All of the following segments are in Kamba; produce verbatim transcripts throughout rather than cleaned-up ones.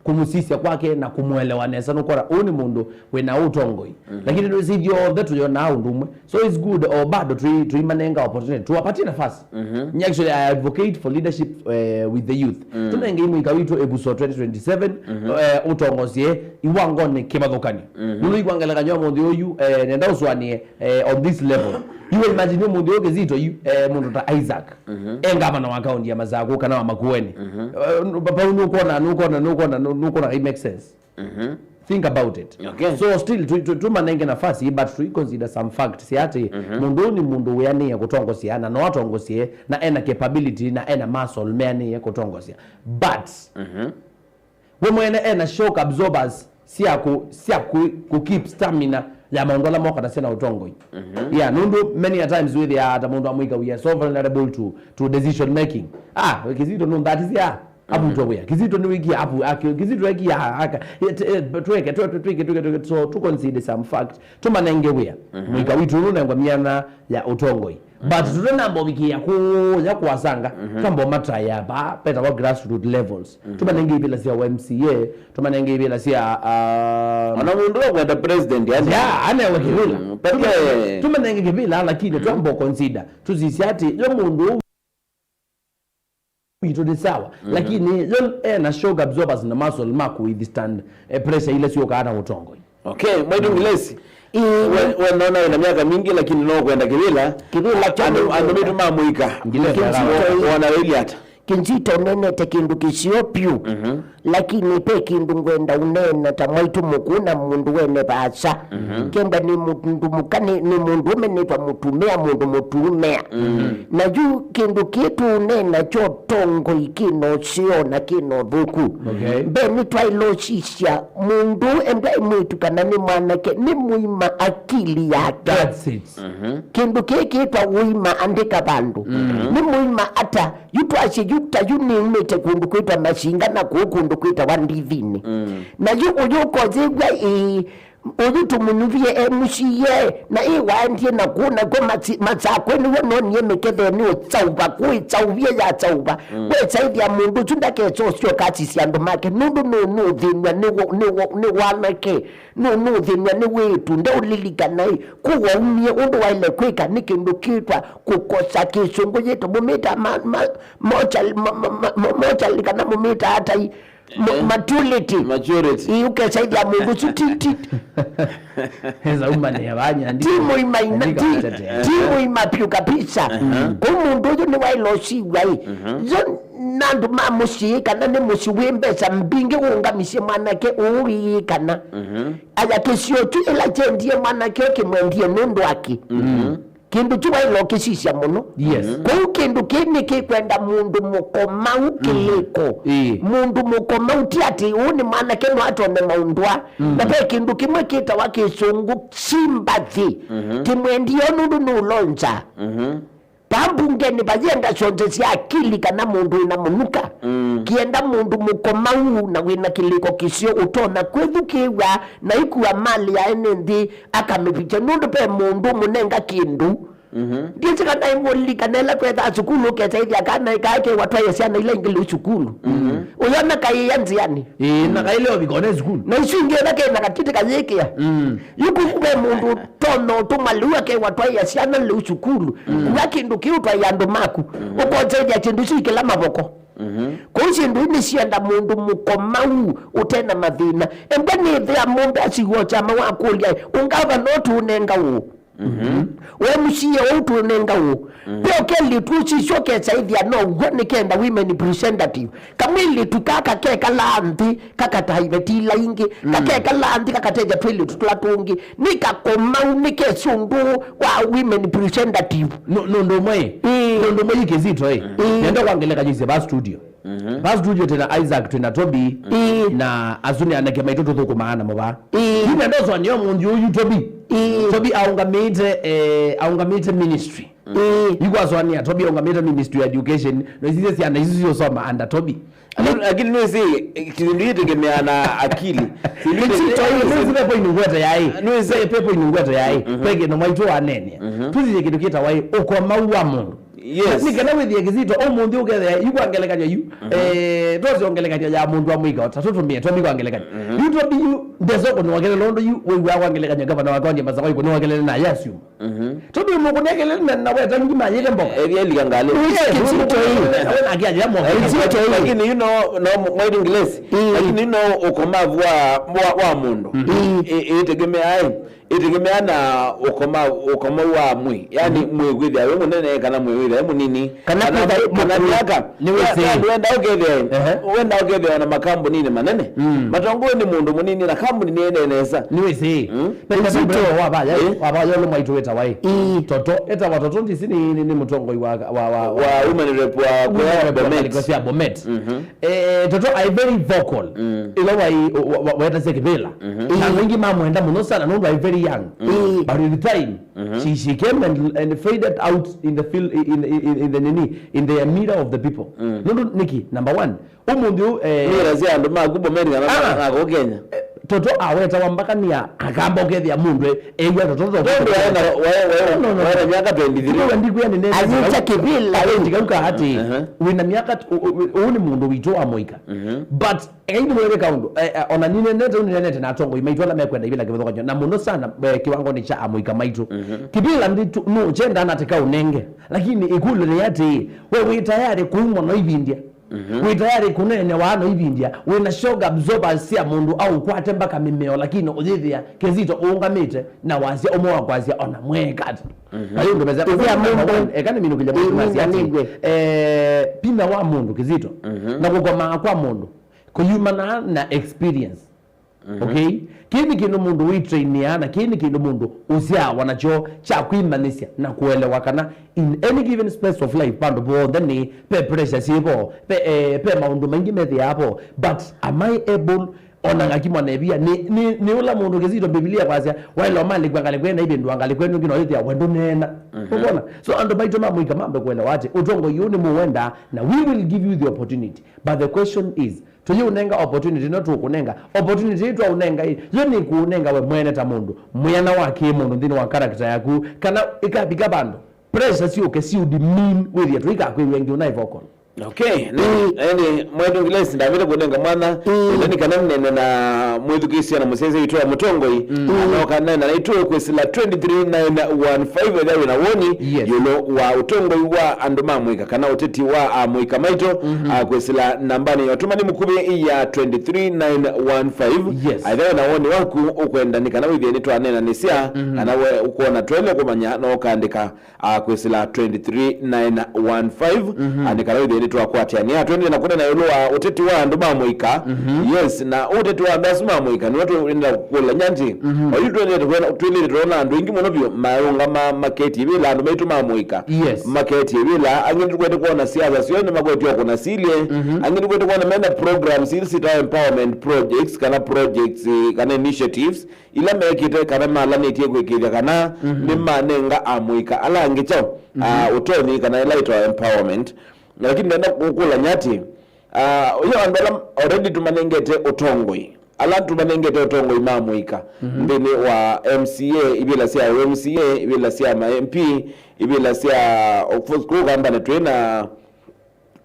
kũmũsisya kwake na kũmũelewa nesa, nũkwona ũũ nĩ mũndũ wĩna ũtongoi. Lakini nĩwĩsĩ ithyothe tũyonaa ũndũ ũmwe. So it's good, o bado tũi-, tũimanenga opportunity, tũwapatie nafasi. Nye actually, I advocate for leadership, eh, with the youth. Tũnengei mũika witũ ĩvuso twenty twenty-seven, eh, ũtongosye iwangonĩ kĩvathũkany'o. Nũndũ ikwangelekany'o mũnthĩ ũyu, eh, nenda ũsũanĩe, eh, on this level. You imagine mũnthĩ ũyũ Kizito yu, eh, mũndũ ta Isaac. E ngavana wa kaunti ya Masakũ kana wa Makueni. Eh, pau nũkwona, nũkwona, nũkwona, nũ-, nũkwona it makes sense. Think about it. Okay. So still, tu, tu, tũmanenge nafasi, but tu consider some facts ya atĩ mũndũ ũyũ nĩ mũndũ wĩanĩe kũtongosya, na no atongosye, na ena capability, na ena muscle meanĩe kũtongosya. But we mwene ena shock absorbers sya kũ, sya kũ, kũ keep stamina ya maũndũ ala moka na syana ũtongoi. Yeah, nũndũ many a times wĩthĩaa ta mũndũ amũika, we are so vulnerable to, to decision making. Ah, Kizito nũnthatisya, avutwa wĩa. Kizito nĩwĩkie apu, aki, Kizito ekie aka, tweke, tweke, tweke, tweke, so to consider some fact. Tũmanenge wĩa. Mũika witũ nũnengwa myanya ya ũtongoi. But tũtanamba ũvikĩĩa kũya kũasanga, twamba ũmataĩa vaa vetawa grassroot levels. Tũmanenge ivĩla sya M C A, tũmanenge ivĩla sya, ah, ona mũndũ wa kwenda president, yani. Yeah, anewe kĩvĩla. Tũmanenge kĩvĩla, lakini twamba consider. Tũsisya atĩ, yo mũndũ ũũ witũ nĩ sawa. Lakini yo ena shock absorbers na muscle ma kũ withstand, eh, pressure ila syũkaa na ũtongoi. Okay, Mwaitu Ngilesi. Ĩĩ. We, we nona wĩna myaka mingĩ, lakini no kwenda kĩvĩla. Kĩvĩla kya andũ, andũ maitũ ma mũika. Ngilesi. Kĩnzito. Wona wĩli ata? Kĩnzito ũnenete kĩndũ kĩseo vyũ. Lakini ve kĩndũ ngwenda ũneena ta mwaitũ mũkũũ na mũndũ wene vaasa. Kenda nĩ mũndũ mũka, nĩ, nĩ mũndũ ũme nĩtwa mũtumĩa, mũndũ mũtumĩa. Na yu kĩndũ kĩĩ tũũneena kyo tongoi kĩna ũseo na kĩna ũthũku. Okay. Mbee nĩtwaĩle ũsisya mũndũ enda nĩ mwĩĩtu kana nĩ mwanake, nĩ mũima akili yake. That's it. Kĩndũ kĩĩ kĩtwa ũima, andĩka vandũ. Nĩ mũima ata? Yu twasye yu ta yu nĩumĩte kũndũ kwĩtwa Masinga na kũu kũndũ kwĩtawa Ndithinĩ. Na yu ũyũ ũkoyĩw'a ĩĩ, ũyũ tũmũnyuvie M C A, na ĩ waendie na kũu nakw'o Masi-, Masakwe nĩw'o nonie mĩkethenĩ ũkyaũva, kũĩkyaũvie yakyaũva. Wĩsaĩthya mũndũ ũsu ndakesa ũsyoka asisya andũ make, nũndũ nũ-, nũũthĩnw'a nĩ wo-, nĩ wo-, nĩ wanake, nũ-, nũũthĩnw'a nĩ wĩĩtu, ndeũlilikana ĩ, kũ waumie, ũndũ waĩle kwĩka nĩ kĩndũ kĩtwa kũkosa kĩsũngũ yĩtwa mũmĩta ma-, ma-, mochal-, ma-, ma-, ma-, ma-, mochal kana mũmĩta atai. Mo-, eh, maturity. Maturity. Ĩĩ, ũkesaĩthya mũndũ ũsu ti, ti. Esa umanĩa vanya, ti mũima ina, ti, ti mũima vyũ kabisa. Kũu mũndũ ũyũ nĩwaĩle ũsiw'a ĩ. Yo na andũ ma mũsyĩ, kana nĩ mũsyĩ wĩ mbesa mbingĩ ũũngamisye mwanake ũũ ĩ kana. Aya kĩsio kyu ĩla kyendie mwanake ũkĩmwendie nũndũ akĩ. Kĩndũ kyu waĩle ũkĩsisya mũno. Yes. Kũu kĩndũ kĩĩ nĩkĩkwenda mũndũ mũkomau kĩlĩko. Ĩĩ. Mũndũ mũkomau ti atĩ ũũ nĩ mwanake no atone maũndũ aa. Na ve kĩndũ kĩmwe kĩtawa kĩsũngũ sympathy. Kĩmwendie nũndũ nũũlonza. Vaa mbungeni vayenda syonze sya akili kana mũndũ wĩna mũnuka. Kĩenda mũndũ mũkomau na wĩna kĩlĩko kĩseo ũtonya kwĩthukĩĩw'a na ĩkua mali ya ene nthĩ akamĩvikya, nũndũ ve mũndũ ũmũnenga kĩndũ. Ndyĩsĩ kana ĩmũlilikana ĩla twethaa sukulu, ũkesa ĩthya kana ĩkaa kewa twaĩe syana ila ingĩ lĩu sukulu. Ũyona kaĩĩa nzĩanĩ. Ĩĩ, na kaĩ leo vikone sukulu. Na isu ingĩ ĩla kena katiti kayĩkĩa. Yu kũu ve mũndũ ũtonya ũtũma lĩu akewa twaĩe syana lĩu sukulu. Na kĩndũ kĩu twaĩe andũ maku. Ũkotethya kĩndũ isu ikĩla mavoko. Kũu syĩndũ ii nĩsyenda mũndũ mũkomau ũte na mathĩna. Embwa nĩthĩa mũmbe asiw'o kyama wa kũlya, ũngavana ũtũũnenga ũũ? We M C A ũũ ũtũũnenga ũũ? Ve ũkelĩtu ũsisya ũkesa ĩthya no w'o nĩ kenda women representative. Kamwĩlĩtu kaa kakekalaa nthĩ kakataĩve ti ila ingĩ, kakekalaa nthĩ kakatethya twĩlĩtu tũla tũngĩ. Nĩ kakomau, nĩ kesũngũ wa women representative. Nũ-, nũndũ ũmwe ĩ. Ĩĩ. Nũndũ ũmwe ĩ Kĩzito ĩ. Ĩĩ. Nenda kwa ngelekany'o ise va studio. Va studio twĩna Isaac, twĩna Toby, ĩĩ, na asu nĩ anake maitũ tũthũkũmaa namo vaa. Ĩĩ. Yu nenda ũsũanĩa mũnthĩ ũyu Toby. Ĩĩ. Toby aũngamĩte, eh, aũngamĩte ministry. Ĩĩ. Yu kwasũanĩa Toby aũngamĩte ministry ya education. No isisye syana isu siũsoma under Toby. Lakini, lakini nĩwĩsĩ, eh, kĩndũ ĩtegemeaa na akili. Kĩndũ ĩtegemeaa na akili. Nĩwĩsĩ pepo inungwete yaĩ. Nĩwĩsĩ pepo inungwete yaĩ. Ve kĩndũ mwaitũ wanenie. Tũsisye kĩndũ kĩtawa ĩ ũkomau wa mũndũ. Yes. Nĩ kana wĩthĩe Kĩsito, ũmũnthĩ ũkethĩa, yu kwa ngelekany'o yu, eh, twose ngelekany'o ya mũndũ wa mũika, ta tũtũmĩe, tũmĩ kwa ngelekany'o. Yu tũmbi yu, ndeso kũnũa kelele ũndũ yu, wĩw'aa kwa ngelekany'o, ngavana wa kaunti ya Masaku aikũnũa kelele na ayasuma. Tũmbi mũkũnĩa kelele na, na weta ngima yĩle mboka. Ethia ilika ngalĩ. Yes, Kĩsito yu. Wena akiaja mwa. Kĩsito yu. Lakini you know, no, Mwaitu Ngelesi. Lakini you know, ũkomavu wa, wa, wa mũndũ. Ĩ-, ĩtegemeae. Ĩtegemea na ũkoma, ũkoma wa mwĩ, yani mwĩ wĩthĩa wĩ mũnene kana mwĩ wĩthĩa wĩ mũnini. Kana kwĩtha kana mũkũũ, myaka. Nĩ wĩsĩ. Ya, wenda ũkethĩa, ehe, wenda ũkethĩa ona makambuninĩ manene. Matongoo nĩ mũndũ mũnini na kambuni nĩ ene nesa. Nĩ wĩsĩ. Mm. Na Kĩsito. Wavaya, eh, wavaya ũlũ Mwaitu wĩtawa ĩ. Ii. Toto, etawa Toto ndisi nĩ, nĩ, nĩ mũtongoi wa, wa, wa, wa, wa women rep wa, women rep wa Bomet. Cia Bomet. Eh, Toto are very vocal. Ĩla wai, wa, wa, wetasya kĩvĩla. Na andũ aingĩ mamwenda mũno sana nũndũ are very young. But with time, she, she came and, and faded out in the field, in, in, in, in the nini, in the mirror of the people. Nũndũ nĩkĩ, number one, ũmũnthĩ ũũ, eh, mĩra sya andũ maku Bomet kana, ah, nako Kenya. Eh, Toto awetawa mbaka nĩ a-, akamba ũkethĩa mũndũ e-, eĩw'a Toto. Toto. Tondũ waĩ na, waĩ, waĩ, no, no, no, waĩ na myaka twenty-three. Ndikwĩa nĩ nene. Anyita kĩvĩla. Kau ka atĩ, wĩna myaka t-, ũ-, ũ-, ũũ nĩ mũndũ witũ wa mũika. But eka ĩndĩ mwĩre kaũndũ, eh, eh, ona ninenete, ũninenete na atongoi maitũ ala mekwenda ivĩla kĩvathũkany'o, na mũno sana, eh, kĩwangonĩ kya amũika maitũ. Kĩvĩla nditũ, nũkyenda na tĩka ũnenge, lakini ĩkũlyo nĩ atĩĩ, we wĩ tayarĩ kũumwa no ivindya? Wĩ tayarĩ kũneenewa no ivindya? Wĩna shock absorbers sya mũndũ aũkwate mpaka mĩmeo, lakini ũyĩthĩa Kĩsito ũũngamĩte na wasya ũmwe wa kwasya ona mwekata. Na yũndũ mesa, ĩthĩa mũndũ, eka nĩminũkĩlya mũndũ, ĩminũkĩlya. Eh, vinya wa mũndũ Kĩsito, na kũkomaa kwa mũndũ, kũyumana na experience. Okay? Kĩĩ nĩ kĩndũ mũndũ wĩtrainĩaa, na kĩĩ nĩ kĩndũ mũndũ ũsyawa nakyo kya kwĩmanyĩsya na kũelewa kana in any given space of life, vandũ vonthe nĩ ve pressure syĩvo, ve, eh, ve maũndũ maingĩ methĩaa vo, but am I able, ona ngakimwa na ĩvia, nĩ, nĩ, nĩ ũla mũndũ Kĩsito Mbivilia kwasya, waĩle ũmalĩkw'a ngalĩko ĩna ivĩndũa ngalĩko ĩno ĩngĩ no yĩthĩa we ndũneena. Ũkwona? So andũ maitũ ma mũika mambe kũelewa atĩ ũtongoi ũũ nĩ mũwenda, na we will give you the opportunity. But the question is, tũyĩũnenga opportunity ĩno tũkũnenga? Opportunity ĩĩ twaũnenga ĩ, yo nĩ kũũnenga we mwene ta mũndũ, mwĩana wa kĩ-mũndũ nthĩnĩ wa character yaku, kana ĩkavika vandũ pressure syũke siũdemean wĩthĩe tũikakwĩw'a ĩngĩ ũnaĩ vocal? Okay, nĩ, ĩĩ, ĩndĩ Mwaitu Ngelesi ndavĩte kũnenga mwana, ĩĩ, ĩndĩ nĩ kana nene na mwĩthukĩĩsya na mũsyaĩĩsya witũ wa mũtongoi, mm, anoka nena naitũ kwĩsĩla twenty-three nine one five, ethĩwa wĩna woni, yes, ĩũlũ wa ũtongoi wa andũ ma mũika kana ũteti wa amũika maitũ, mhm, ah, kwĩsĩla nambanĩ ya ũtũmani mũkuvĩ ya twenty-three nine one five. Yes. Ethĩwa wĩna woni waku ũkwenda nĩ kana wĩthĩe nĩtwaneenanĩsya, mhm, kana we ũkwona twaĩle kũmanya, no ũkaandĩka, ah, kwĩsĩla twenty-three nine one five, mhm, ah, nĩ kana wĩthĩe nĩtwakwatania. Twendee na kũneena ĩũlũ wa ũteti wa andũ ma mũika. Mhm. Yes, na ũteti wa andũ asu ma mũika nĩwe twendee kũkũlany'a nthĩ. Mhm. Oyu twendee twĩna, twĩthĩĩtwe twĩna andũ aingĩ mũno vyũ maũngama maketye ĩvĩla andũ maitũ ma mũika. Yes. Maketye ĩvĩla, angĩ nĩtũkwete kwona siasa syoo nĩmakwetye o kũna silye, mhm, angĩ nĩtũkwete kwona mena programs ila syĩtawa empowerment projects kana projects, eh, kana initiatives, ila mekĩte kana malanĩtye kwĩkĩĩthya kana, mhm, nĩmanenga amũika ala angĩ kyaũ, mhm, ah, ũtonyi kana ĩla ĩtawa empowerment. Lakini ndenda kũkũlany'a atĩ, ah, yo andũ ala already tũmanengete ũtongoi, ala tũmanengete ũtongoi ma mũika, mhm, nthĩnĩ wa M C A, ivĩla sya M C A, ivĩla sya ma M P, ivĩla sya, of course, kũu Kambani twĩ na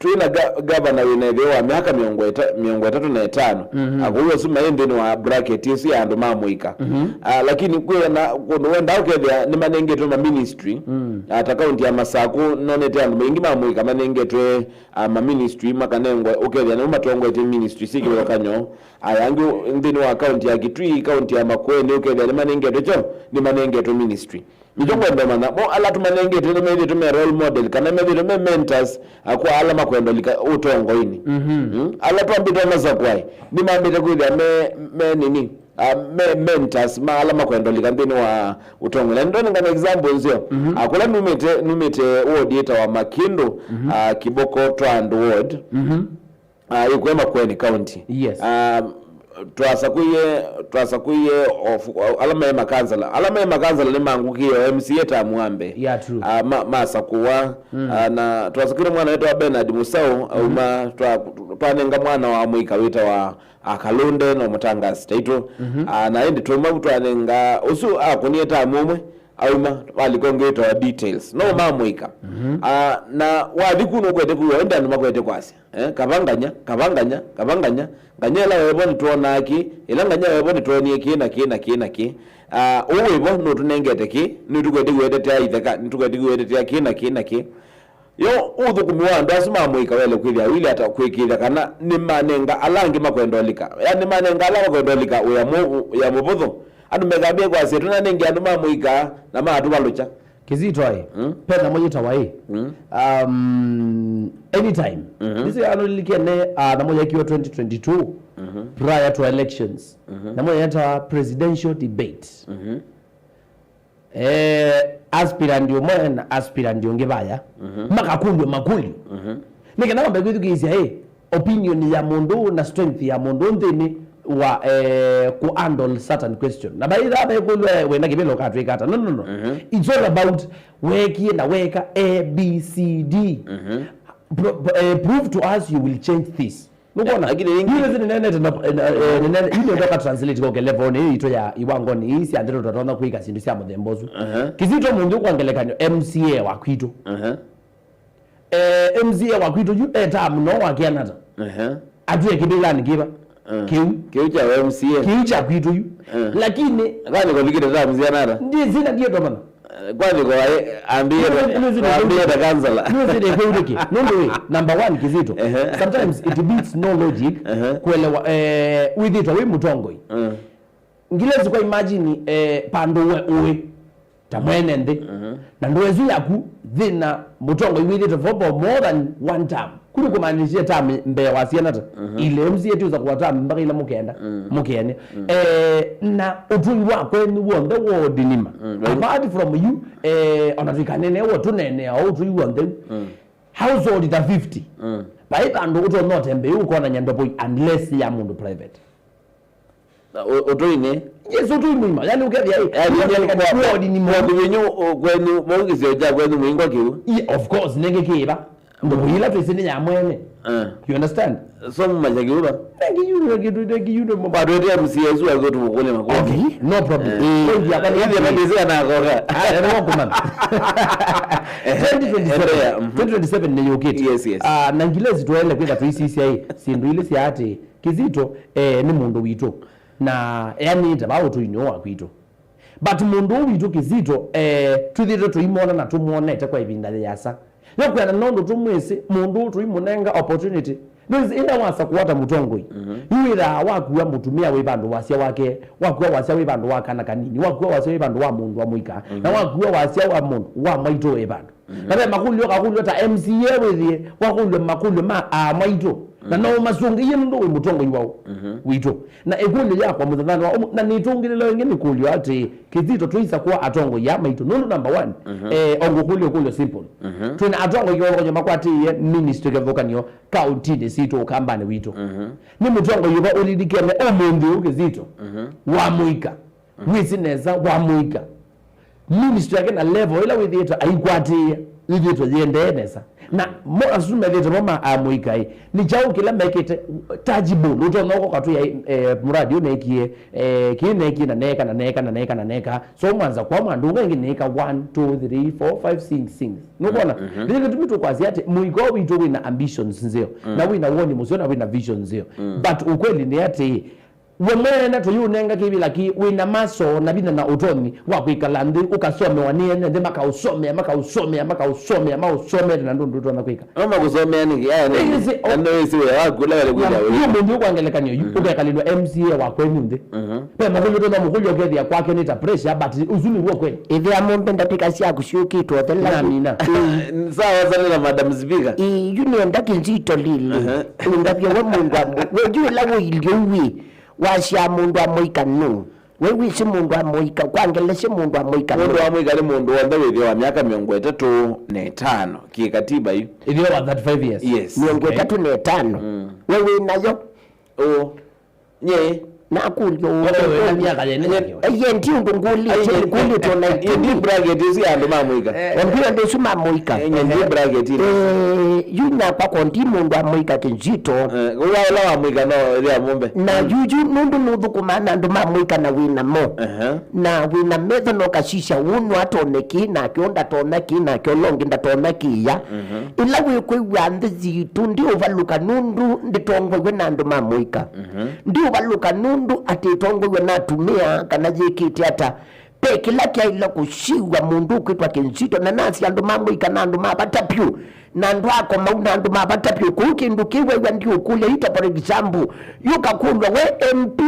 twĩ na ga-, gavana wĩna ĩtheo wa myaka mĩongo ĩta-, mĩongo ĩtatũ na ĩtano. Mhm. Akou asu maĩ nthĩnĩ wa bracket ĩsu ya andũ ma mũika. Mhm. Ah, lakini kwĩ na kũndũ wendaa ũkethĩa nĩmanengetwe ma ministry. Mm. Ah, ta kaunti ya Masaku, nonete andũ maingĩ ma mũika manengetwe, ah, ma ministry, makanengwa, ũkethĩa nĩmo matongoetye ministry syĩ kĩvathũkany'o. Aya angĩ nthĩnĩ wa kaunti ya Kitui, kaunti ya Makueni, ũkethĩa nĩmanengetwe kyo, nĩmanengetwe ministry. Nĩkyo ngwenda ũmanya, mo ala tũmanengete nĩmethĩĩtwe me role model, kana methĩĩtwe me mentors, ah, kwa ala makwenda ũlika ũtongoinĩ. Mhm. Mm? Ala twambĩte Masaku aĩ, nĩmambĩte kwĩthĩa me, me nini, ah, me mentors ma ala makwenda ũlika nthĩnĩ wa ũtongoi. Na nĩndonengana example nzeo. Mhm. Ah, kũla numĩte, numĩte ward yĩtawa Makĩndũ, mhm, ah, Kiboko Twand ward. Mhm. Ah, ĩkwĩ Makueni County. Yes. Ah, twasakũie, twasakũie of, ala maĩ makansala. Ala maĩ makansala nĩmangũkĩe o M C A tamu wa mbee. Yeah, true. Ah, ma-, masakũwa. Mm. Ah, na twasakũie mwana wĩtawa Bernard Musau, mhm, auma, twa-, twanenga mwana wa mũika wĩtawa, ah, Kalunde, no mũtangasi taitũ. Mhm. Ah, na ĩndĩ twauma vu twanenga, ũsu akũnie tamu ũmwe, Auma, walika ũngĩ wĩtawa details. No mamũika. Mhm. Ah, na wathi ku nũkwete kwĩw'a, ĩndĩ andũ makwete kwasya. Eh, kavanganya, kavanganya, kavanganya. Nganya ĩla wevo nĩtwonaa kĩ, ĩla nganya wevo nĩtwonie kĩ na kĩ na kĩ na kĩ. Ah, ũũ wĩvo nũtũnengete kĩ, nĩtũkwete kwĩwetetea itheka, nĩtũkwete kwĩwetetea kĩ na kĩ na kĩ. Yo, ũthũkũmi wa andũ asu ma mũika wele kwĩthĩa ũilyĩ ata kwĩkĩĩthya kana nĩmanenga ala angĩ makwenda ũlika? Yaani, nĩmanenga ala makwenda ũlika wĩa mũ-, wĩa mũvũthũ? Andũ mekambĩe kwasya, "Tũnanenge andũ ma mũika na matũvalũkya." Kizito aĩ, mm, ve namo yĩtawa ĩ, mm, um, anytime. Mhm. Nĩsĩ ano lilikene, uh, namo yekiwe twenty twenty-two, mhm, prior to elections. Mhm. Namo yetawa presidential debate. Mhm. Eh, aspirant ũmwe na aspirant ũngĩ vaya, mhm, makakũlw'a makũlyo. Mhm. Nĩ kana wambe kwĩthukĩĩsya, eh, opinion ya mũndũ na strength ya mũndũ nthĩnĩ wa, eh, kũ handle certain question. Na vai ĩthaa vekũlw'a, eh, wĩna kĩvĩla ũkatwĩka ata. No, no, no. Mhm. It's all about weekie na weka A B C D. Mhm. Pro-, eh, prove to us you will change this. Nũkwona? Lakini ĩngĩ- Yu nĩsĩ nĩneenete na, eh, eh, nĩnene-, yu nĩndoka translate koke level nĩ itũ ya iwangoni ii sya ndeto tũtatonya kwĩka syĩndũ sya mũthemba ũsu. Aha. Kizito mũnthĩ kwa ngelekany'o M C A wa kwitũ. Aha. Eh, M C A wa kwitũ yu eta mũno wa kĩanata. Aha. Atwĩe kĩvĩlanĩ kĩva. Ah. Kĩu. Kĩu kya M C A. Kĩu kya kwitũ yu. Ah. Lakini kwani kũvikĩte terms siana ata? Ndĩsĩ na ndiye ndomana. Eh, kwani kwa ambie, nĩ, nĩ, nĩ, ambie the counselor. Nĩũsĩ nĩ kĩu nĩkĩ? Nũndũ wĩ, number one, Kizito. Ehe. Sometimes it beats no logic, ehe, kuelewa, eh, wĩthĩtwa wĩ mũtongoi. Mm. Ngilezi kwa imagine, eh, pandũ we ũĩ ta mwene nthĩ. Mhm. Na ndũa ĩsu yaku thĩna mũtongoi wĩthĩte vo for more than one term. Kũu nĩ kũmaanisha term mbee wa syana ta, mhm, ile M C A tiũsa kwa term mpaka ila mũkenda, mm, mũkene. Mm. Eh, na ũtũi wa kwenyu w'onthe wodinima. Mm. Apart from you, eh, ona tũikanene wo tũnenea o ũtũi w'onthe. Mm. Household ta fifty. Mm. Vai vandũ ũtonya ũtembei ũkonany'a ndopoi unless ya mũndũ private. Na ũ-, ũtũinĩ? Yes, ũtũi mũima. Yani ũkethĩa, eh, yani, kwa, kwa, wodi ni kwa mũima. Kũvinyu, ũ, kwenyu, vau kĩsio kya kwenyu mũingwa kĩu? Yeah, of course, nenge kĩva. Ndũkũila twĩsĩ nĩ ya mwene. Eh. You understand? So mũmasya kĩu va? Thank you, thank you, thank you, no. Batwete M C A su ago tũkũlĩ makũlyo. Okay, no problem. Eh. Point yakwa nĩ ĩthĩa atĩĩ, na ndĩsĩ anakoka. Ah, nĩ wakumana. Eh, twenty twenty-seven, endelea, mhm. Twenty twenty-seven nĩ yũkĩte. Yes, yes. Ah, na ngilezi tũele kwĩka tũisisya ĩ, syĩndũ ilĩ sya atĩ, Kizito, eh, nĩ mũndũ witũ. Na eanĩte vaa ũtũinĩ ũũ wa kwitũ. But mũndũ ũũ witũ Kizito, eh, twĩthĩĩtwe tũimwona na tũmwonete kwa ĩvinda yĩasa. Yo kwĩana nũndũ tũmwĩsĩ, mũndũ ũũ tũimũnenga opportunity. Nĩwĩsĩ, ĩla wasa kũwata mũtongoi, mhm, yu wĩthaa wakua mũtumĩa wĩ vandũ wasya wake, wakua wasya wĩ vandũ wa kana kanini, wakua wasya wĩ vandũ wa mũndũ wa mũika, na, mhm, wakua wasya wa mũndũ wa mwaitũ wĩ vandũ. Mhm. Na ve makũlyo ũkakũlw'a ta M C A wĩthĩe wakũlw'a makũlyo ma aa maitũ. Na, mhm, no ũmasũngĩie nũndũ wĩ mũtongoi wao, mhm, witũ. Na ĩkũlyo yakwa mũthenyanĩ wa ũmũ-, na nĩtũngĩlĩlo ĩngĩ nĩkũlyo atĩĩ, Kizito twĩsa kwa atongoi aa maitũ? Nũndũ number one, mhm, eh, o ngũkũlya ũkũlyo simple. Mhm. Twĩ na atongoi kĩvathũkany'o makwatĩĩe ministry kĩvathũkany'o kaũntinĩ sitũ, ũkambanĩ witũ. Mhm. Nĩ mũtongoi ũva ũlilikene ũmũnthĩ ũũ Kizito, mhm, wa mũika? Wĩsĩ nesa wa mũika. Ministry yake na level ĩla wĩthĩĩtwe aikwatĩĩa, yĩthĩĩtwe yĩendee nesa. Na mo asu methĩĩtwe mo ma amũika ĩ, nĩ kyaũ kĩla mekĩte tangible? Ũtonya ũkoka twĩ, eh, muradi ũneekie, eh, kĩĩ neekie na neeka na neeka na neeka na neeka. So mwanza kwa mwandu ũngĩ nĩĩka one, two, three, four, five, six things. Nũkwona? Mhm. Nĩ kĩtumi tũkwasya atĩ mũika ũũ witũ wĩna ambitions nzeo, mm, na wĩna woni mũseo na wĩna vision nzeo. Mm. But ukweli nĩ atĩ, we mwene tũyĩũnenga kĩvĩla kĩ wĩ na maso na vinya na ũtonyi wa kwĩkala nthĩ ũkasomewa nĩ ene nthĩ, makaũsomea, makaũsomea, makaũsomea, maũsomete na ndũndũ ũtonya kwĩka. No makũsomea nĩkĩ? Aya nĩ, ĩĩ, nĩ, na nĩwĩsĩ wĩa waku ũla wele kwĩthĩa wĩ. Yu mũndũ kwa ngelekany'o yu, mhm, ũkekalĩlwa M C A wa kwenyu nthĩ. Mhm. Ve makũlyo ũtonya mũkũlyo ũkethĩa kwake nĩ ta pressure, but ũsu nĩw'o kweli. Ĩthĩa mũmbe ndatĩka syaku syũkĩtwe ũthela. Namina. Sawa sana na Madam Speaker. Ĩĩ, yu nĩenda Kizito lili. Aha. Ũndavye we mũndũ amũ-, we yu ũla ũilye ũwĩ. Wasya mũndũ wa mũika nũ? We wĩsĩ mũndũ wa mũika, kwa ngelesye mũndũ wa mũika nũ? Mũndũ wa mũika nĩ mũndũ w'onthe wĩthĩwa wa myaka mĩongo ĩtatũ na ĩtano kĩkatiba yu. Ĩthĩwa wa thirty-five years. Yes. Mĩongo ĩtatũ na ĩtano. Mm. We wĩ nayo? Ũ, nye, Nakũlya ũũ. Wewe wĩna myaka yene yake. Eye ndi ũndũ ngũlĩte, ngũlĩte ona ĩkũmi. Ndi bracket ĩsu ya andũ ma mũika. Eh. Ombio andũ ũsu ma mũika. Enye ndi bracket ĩno. Eh, yu nyakwa ko ndi mũndũ wa mũika Kĩnzito. Eh, ũla, ũla wa mũika no ĩthĩa mũmbe. Na yuyu nũndũ nũthũkũmaa na andũ ma mũika na wĩ namo. Aha. Na wĩ na metho no kasisya ũũ nũatone kĩ, nake ũũ ndatona kĩ, nake ũla ũngĩ ndatona kĩya. Mhm. Ĩla wĩkwĩw'a nthĩ yitũ ndiũvalũka nũndũ ndĩtongoew'e na andũ ma mũika. Mhm. Ndiũvalũka nũndũ atĩ ĩtongoew'e na atumĩa kana yĩkĩte ata. Ve kĩla kyaĩle kũsiw'a mũndũ ũkwĩtwa Kĩnzito, na nasi andũ ma mũika na andũ ma vata vyũ, na andũ akomau na andũ ma vata vyũ. Kũu kĩndũ kĩwew'a ndiũkũlya ita, for example, yũkakũlw'a we M P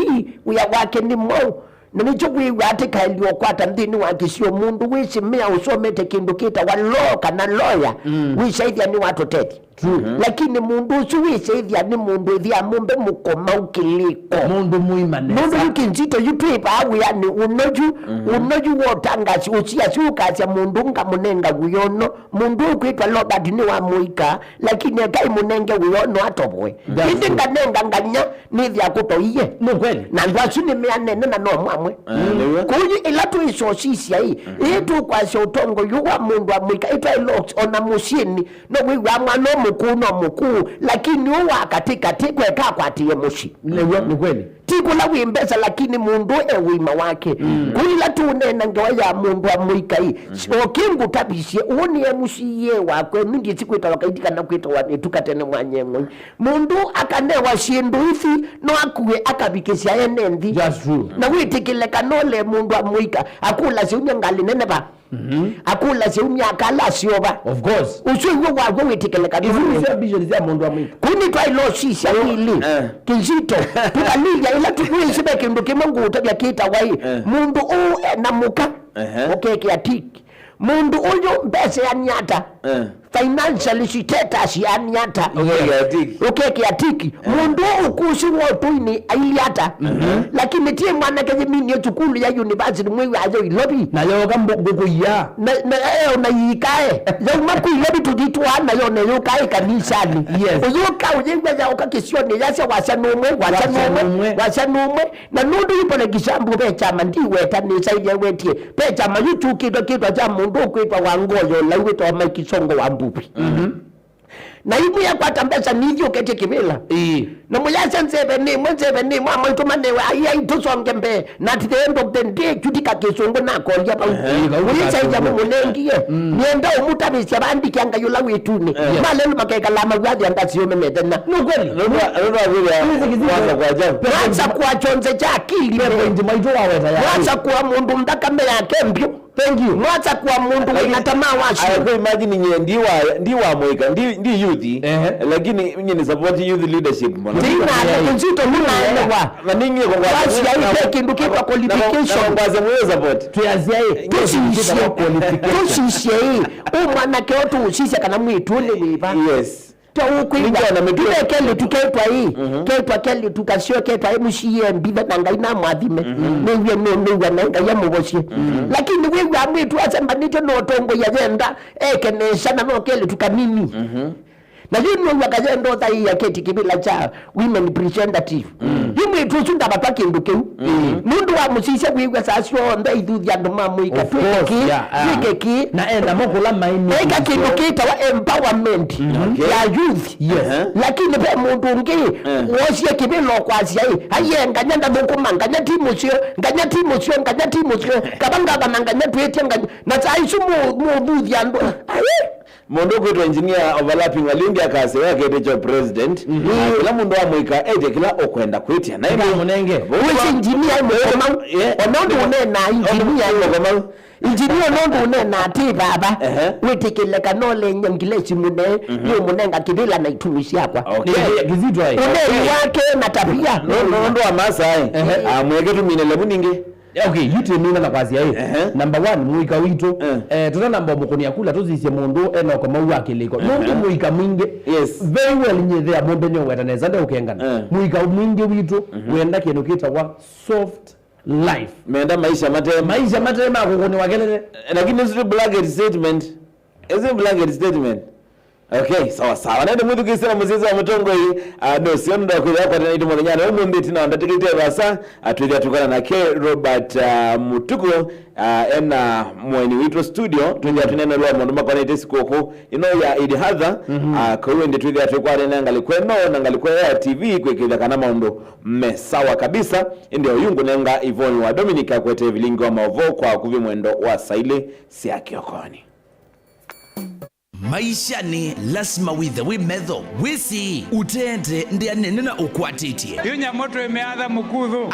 wĩa wake nĩ mwaũ? Na nĩkyo wĩw'aa atĩ kaĩlyo ũkwata nthĩnĩ wa kĩsio mũndũ wĩsĩ mĩa ũsomete kĩndũ kĩtawa law kana lawyer, mm, wĩsyaĩthya nĩwatũtethya. True. Mhm. Lakini mũndũ ũsu wĩsyaĩthya nĩ mũndũ ĩthĩa mũmbe mũkomau kĩlĩko. Mũndũ mũima nesa. Nũndũ yu Kĩnzito yu twĩ vaa wĩanĩ ũno yu, mhm, ũno yu wotangasi ũsiasi ũkasya mũndũ ngamũnenga wĩono, mũndũ ũkwĩtwa Robert nĩ wa mũika, lakini ekai mũnenge wĩono atovoe. That's true. Ĩndĩ nganenga nganya nĩthĩa kũtoie. Nĩ kweli. Na andũ asu nĩmeanene na no mwamwe. Eh, nĩw'o. Kũu ĩla twĩsosisya ĩ, ĩĩ tũkwasya ũtongoĩ ũũ wa mũndũ wa mũika, ĩtwaĩ locks ona mũsyĩnĩ, no wĩw'aa mwana ũ mũkũũ no mũkũũ, lakini ũ wa katĩkatĩ kweka akwatĩe mũsyĩ. Nĩw'o, nĩ kweli. Ti kũla wĩ mbesa, lakini mũndũ e ũima wake. Mm. Kũu ĩla tũũneena ngewa ya mũndũ wa mũika ĩ, o kĩngũtavisye, ũũ nĩ M C A wa kwenyu, ndyĩsĩ kwĩtawa Kaindi kana kwĩtawa nĩtuka tene mwanyeng'oi. Mũndũ akanewa syĩndũ ithi, no akue akavikĩsya ene nthi. That's true. Na wĩtĩkĩle kana ũle mũndũ amũika, akũlasya umya ngalĩ nene va. Mhm. Akũlasya umya akala asyova. Of course. Ũsu ĩw'o waw'o wĩtĩkĩle kana. Isu nĩsyo vision sya mũndũ amũika. Kũu nĩtwaĩle ũsisya wili. Eh. Kĩnzito. Tũkalilya ĩla tũwĩsĩ ve kĩndũ kĩmwe ngũũtavya kĩtawa ĩ. Eh. Mũndũ ũũ ena mũka. Ehe. Ũkekĩa tiki. Mũndũ ũyũ mbesa yani ata? Eh. Financial status yani ata? Ũkekĩa tiki. Ũkekĩa tiki. Eh. Mũndũ ũkũsĩ wa ũtũinĩ aili ata? Mhm. Lakini tie mwanake yĩminie sukulu ya university mwĩw'a ayo Ilovi. Na yoka mbu-, ngũkũ iya. Na, na, eh, ona yikae. Yauma ku Ilovi tũthitũa na yone yũkae kanisani. Yes. Ũyũka ũyĩw'a yaũka kĩsionĩ yasya wasya nũmwe, wasya nũmwe, wasya nũmwe. Na nũndũ yu, for example, ve kyama ndiweta nĩsaĩthya wetie, ve kyama yu kyũkĩtwe kĩtwa kya mũndũ ũkwĩtwa wa ngoo ya ũlau wĩtawa Mike Songo wa Mbuvi. Mhm. Na imwe yakwata mbesa nithiũketye kĩvĩla. Ĩĩ. Na mũyasya nzeve nĩmwe, nzeve nĩmwe, amwaitũma nĩwe, ai, ai, tũsonge mbee. Na at the end of the day, Judika Kĩsũngũ nakolya vau. Ehe. Ĩĩ, vau ũyĩsaĩthya mũnengie. Mm. Nĩenda ũmũtavĩsya vandĩkya Ngai ũla wĩtunĩ. Ehe. Malelu makekala maw'athĩa ndasiũme methenya. Nĩ kweli. Nũndũ wa, nũndũ wa vĩvĩa. Kwanza kwa ajabu. Mwanza kwa chonze cha akili. Ndio point mwaitũ waweta ya. Mwanza kwa mũndũ nthakame yake mbyũ. Thank you. Mwanza kwa mũndũ wĩna tamaa wa syũa. Aya, imagine nye ndi wa, ndi wa mũika, ndi, ndi youth. Ehe. Lakini nye ni support youth leadership, mwana. Tina, yeah, Kĩnzito nĩnaelewa. Na ningi kwa. Basi ya ipe kĩndũ kĩtwa qualification. Na ngwaze mwe support. Tuyazia ĩ. Tusisye. Tusisye ĩ. Ũ mwanake ũtũ ũsisya kana mwĩtu nĩ wĩva. Yes. Twa ũkwĩw'a. Nĩngĩ ona mĩtuo. Tuve kelĩtu ketwa ĩ, mhm, ketwa kelĩtu kasyo ketwa M C A mbithe na Ngai namwathime. Mhm. Nĩw'e nũ-, nĩw'a na Ngai amũvosye. Mhm. Lakini wĩw'a mwĩtu asembanĩtye na ũtongoia yenda eke nesa na no kelĩtu kanini. Mhm. Na yu nĩw'a kayenda ũthaia keti kĩvĩla kya women representative. Mm. Yu mwĩtu ũsu ndavatwa kĩndũ kĩu. Mm. Nũndũ wa mũsisya wĩw'a saa syonthe ithuthi andũ ma mũika. Of course, twĩke kĩ, yeah, ah, twĩke kĩ. Na enda mo kũla maĩmĩ. Eka kĩndũ kĩtawa empowerment, mm, okay, ya youth. Yes. Uh-huh. Lakini ve mũndũ ũngĩ, eh, wosie kĩvĩla ũkwasya ĩ, aiye nganya ndathũkũma, nganya ti mũsyo, nganya ti mũsyo, nganya ti mũsyo. Kava ngavana nganya twĩtye nganya. Na saa isu mũ-, mũthuthi andũ. Ai! Mũndũ ũkwĩtwa engineer overlapping Malindi akasya we aketĩkya president, mhm, na kĩla mũndũ wa mũika etye kĩla ũkwenda kwĩtya. Na ĩndĩ mũnenge. Wĩsĩ engineer ĩ mũkomau. Yeah. Ona ũndũ ũneenaa engineer ĩ mũkomau. Engineer ona ũndũ ũneenaa atĩ vava. Ehe. Wĩtĩkĩle kana ũlenya ngilesi mũnee, mhm, nĩ ũmũnenga kĩvĩla na itumi syakwa. Okay. Nĩ Kĩnzito ĩ. Ũnei wake na tabia. Nũndũ, nũndũ wa Maasai. Ehe. Ah, mweke tũmine levu ningĩ. Okay, yu twĩmina na kwasya ĩ. Ehe. Number one, mũika witũ. Eh. Eh, tũtanamba ũmũkũnĩa kula tũsisye mũndũ ena ũkomau wa kĩlĩko. Ehe. Nũndũ mũika mwingĩ. Yes. Very well nyithea mũmbe nĩ ũweta nesa nde ũkengana. Eh. Mũika mwingĩ witũ, mhm, wenda kĩndũ kĩtawa soft life. Menda maisha mate. Maisha mate ma kũkũnĩwa kelele. Eh, lakini sio blanket statement. Ĩsu blanket statement. Okay, sawa sawa. Nende mwĩthukĩĩsya na mũsyaĩĩsya wa mũtongoi, ah, nũseo nũndũ wa kwĩthĩa kwatana naitũ mũthenyanĩ wa ũmũnthĩ. Ĩtina wa ndatĩka ite vaasa, ah, twĩthĩa tũkana nake Robert, ah, Mũtuku, ah, ena mũeni witũ studio. Twĩthĩa tũneenelwa maũndũ makonete sikũkũ ĩno ya Eid Adha. Ah, kwoou ĩndĩ twĩthĩa twĩkwatanĩa ngalĩko ĩno na ngalĩko ya T V kwĩkĩĩthya kana maũndũ me sawa kabisa. Ĩndĩ oyu ngũnenga Ivoni wa Dominic akwete vilingi wa maũvoo kwa akuvĩ mwendo wa saa ilĩ sya kĩokonĩ. Maishanĩ, lasima wĩthe wĩ metho, wĩsĩ, ũteete ndĩa nene na ũkwatĩtye. Yu nyamũ twĩmĩatha mũkuthũ.